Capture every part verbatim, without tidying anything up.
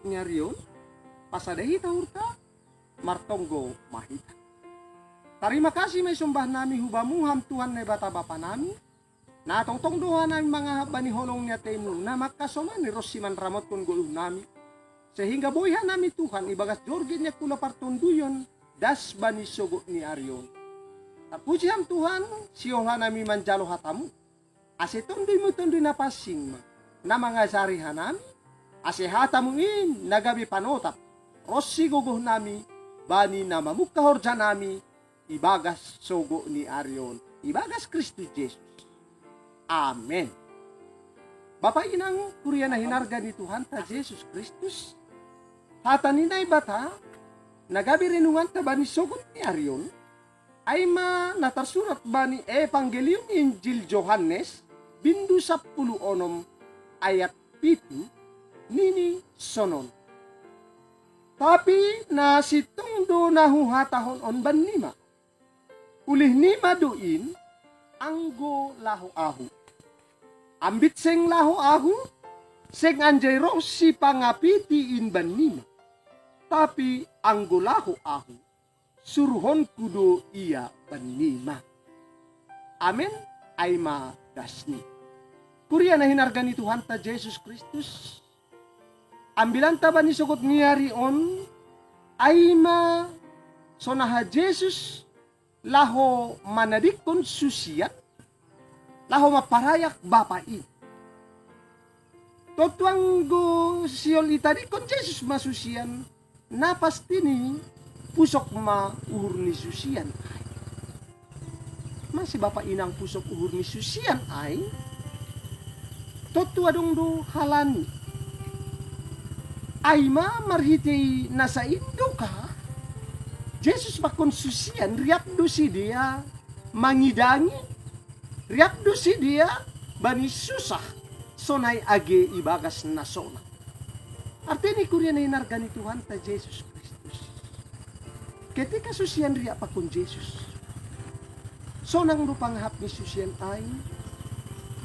Ngarion, pasada hita hurta, martonggo ma hita. Tarima kasih ma isomba nami hu Bamu, ham Tuhan Naibata Bapa nami, na tongtong do hanami mangahap bani holong ni atei-Mu, na mangkasomani ronsi manramotkon goluh nami, sehingga boi hanami, Tuhan, ibagas jorgit ni angkula partonduyon das bani sogot ni ari on. Tarpuji Ham, Tuhan, sihol hanami manjalo hata-Mu. Ase Tonduy-Mu Tonduy Na Pansing ma na mangajari hanami, ase hata-Mu in na gabe panotap ronsi gogoh nami bani na mamungka horja nami ibagas sogot ni ari on, ibagas Kristus Jesus. Amen. Bapa inang kuria na hinarga ni Tuhanta Jesus Kristus, hata ni Naibata na gabe renunganta bani sogot ni ari on, ai ma na tarsurat bani Evangelium Injil Johannes, bindu sampulu onom, ayat pitu, nini sonon: Tapi na sintong do na huhatahon on bannima. Ulih ni ma do in, anggo laho Ahu. Ambit seng laho Ahu, seng anjai roh Sipangapiti in bannima. Tapi anggo laho Ahu, suruhonku do ia bannima. Amen. Ai ma dasni. Kuria na hinarga ni Tuhanta Jesus Kristus, ambilanta bani sogot ni ari on, ai ma sonaha Jesus laho manadingkon susian, laho mamparayak Bapa i. Tontu anggo sihol itadingkon Jesus ma susian, na pasti ni pusok ma uhur ni susian ai. Mase Bapa inang pusok uhur ni susian ai? Tontu adong do halani. Ai ma marhitei nasa in do ka Jesus pakon susian, riap do sidea mangidangi, riap do sidea bani susah, sonai age ibagas na sonang. Artini kuria na hinarga ni Tuhanta Jesus Kristus, ketika susian riap pakon Jesus, sonang do pangahap ni susian ai,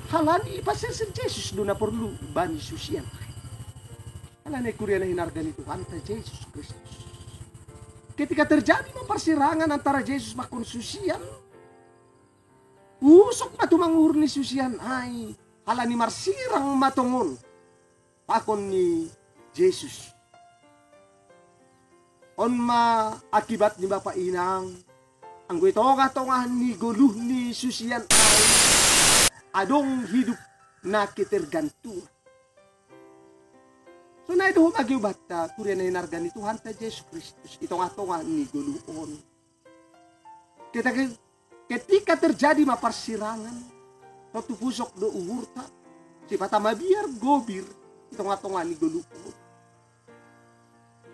halani ipaserser Jesus do na porlu bani susian ai. Halani kuria na hinarga ni Tuhanta Jesus Kristus, ketika terjadi ma parsirangan antara Jesus pakon susian, pusok ma tumang uhur ni susian ai, halani marsirang ma tongon pakon ni Jesus. On ma akibat ni Bapa inang, anggo i tongah-tongah ni goluh ni susian ai adong hidup na ketergantungan. Sonai do homa age ubanta kuria na hinarga ni Tuhanta Jesus Kristus i tongah-tongah ni goluh on. Ketika, ketika terjadi ma parsirangan, tontu pusok do uhurta, sipata mabiar gobir i tongah-tongah ni goluh on.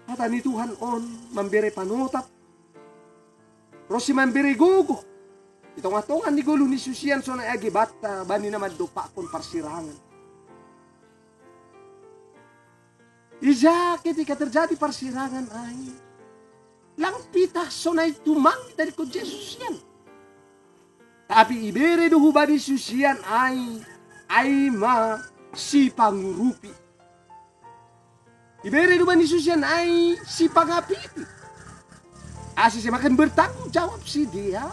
Hata ni Tuhan on mambere panotap ronsi mambere gogoh i tongah-tongah ni goluh ni susian sonai age banta bani na mandompakkon parsirangan. Ija ketika terjadi parsirangan ai, lang pitah sonai tumang itadingkon Jesus susian. Tapi ibere do hubani susian ai, ai ma sipangurupi. Ibere do bani susian ai sipangapiti, ase semakin bertanggung jawab sidea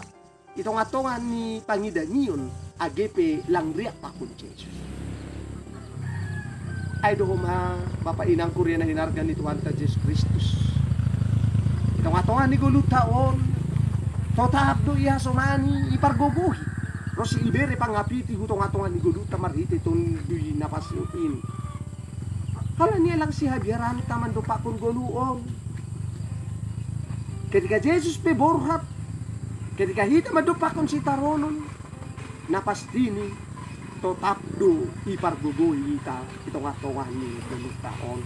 i tongah-tongah ni pangidangion, age pe lang riap pakon Jesus. Ai do homa Bapa inang kuria na hinarga ni Tuhanta Jesus Kristus, i tongah-tongah ni goluhta on, totap do ihasomani, ipargogohi, ronsi ibere pangapiti hu tongah-tongah ni goluhta marhitei Tonduy Na Pansing in. Halani ai lang sihabiaranta mandompakkon goluh on. Ketika Jesus pe borhat, ketika hita mandompakkon sitaronon, na pastini totap do ipargogohi hita i tongah-tongah ni goluhta on.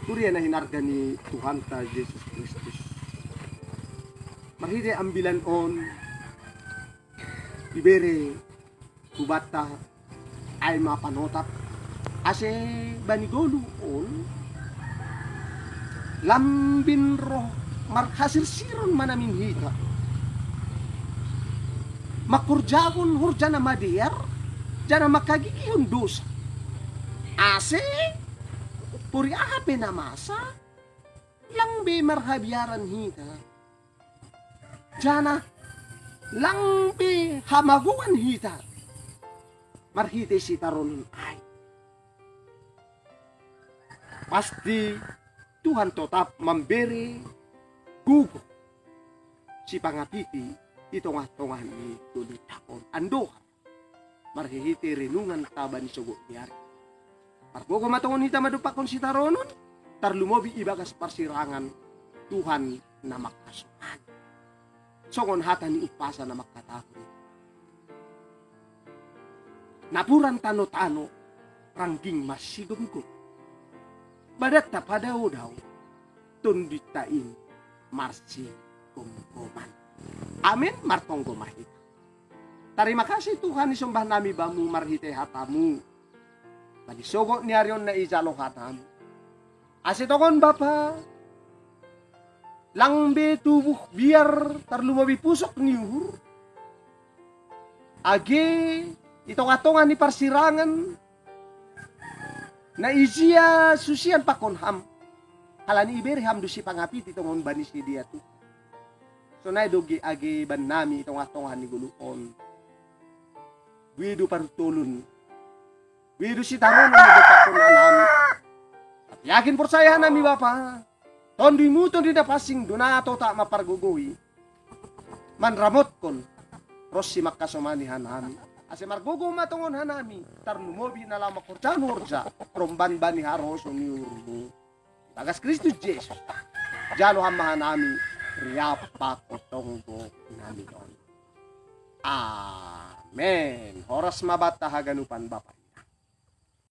Kuria na hinarga ni Tuhanta Jesus Kristus, marhitei ambilan on ibere hubanta ai ma panotap, ase bani goluh on lambin roh marhasirsiron manamin hita, mangkorjahon horja na madear, janah mangkagigihon dosa, ase Puri aha pe na masa, lang be marhabiaran hita, janah lang be hamagoan hita marhitei sitaronon ai. Pasti Tuhan totap mambere gogo sipangapiti i tongah-tongah ni dolita on. Andohar marhitei renunganta bani sogot ni ari. Margogo ma tongon hita madompakkon sitaronon, tarlumobi ibagas parsirangan Tuhan na mangkasomani. Songon hata ni umpasa na mangkatahon: Napuran tano-tano rangging marsigomgom, badanta padao-dao tondinta in marsigomgoman. Amin. Martonggo ma hita. Tarima kasih Tuhan, isombah nami Bamu marhitei hata-Mu bani sogot ni ari on na ijalo hata-Mu. Ase tongon Bapa, lang be tubuh biar tarlumobi pusok ni uhur, age i tongah-tongah ni parsirangan na ijia susian pakon Ham, halani ibere Ham do sipangapiti tongon bani sidea tu. Sonai do ge age bannami i tongah-tongah ni goluh on, buei do paruntolun, buei do sitaronon na dompakkon hanami. Tapi yakin porsaya hanami Bapa, Tondimu Tondi na pansing do na totap mampargogoi, manramotkon ronsi mangkasomani hanami. Ase margogo ma tongon hanami, tarlumobi na laho mangkorjahon horja romban bani harosuh ni uhur-Mu. Bagas Kristus Jesus, jalo Ham ma hanami, riap pakon tonggo nami on. Amen. Horas ma banta haganupan Bapa.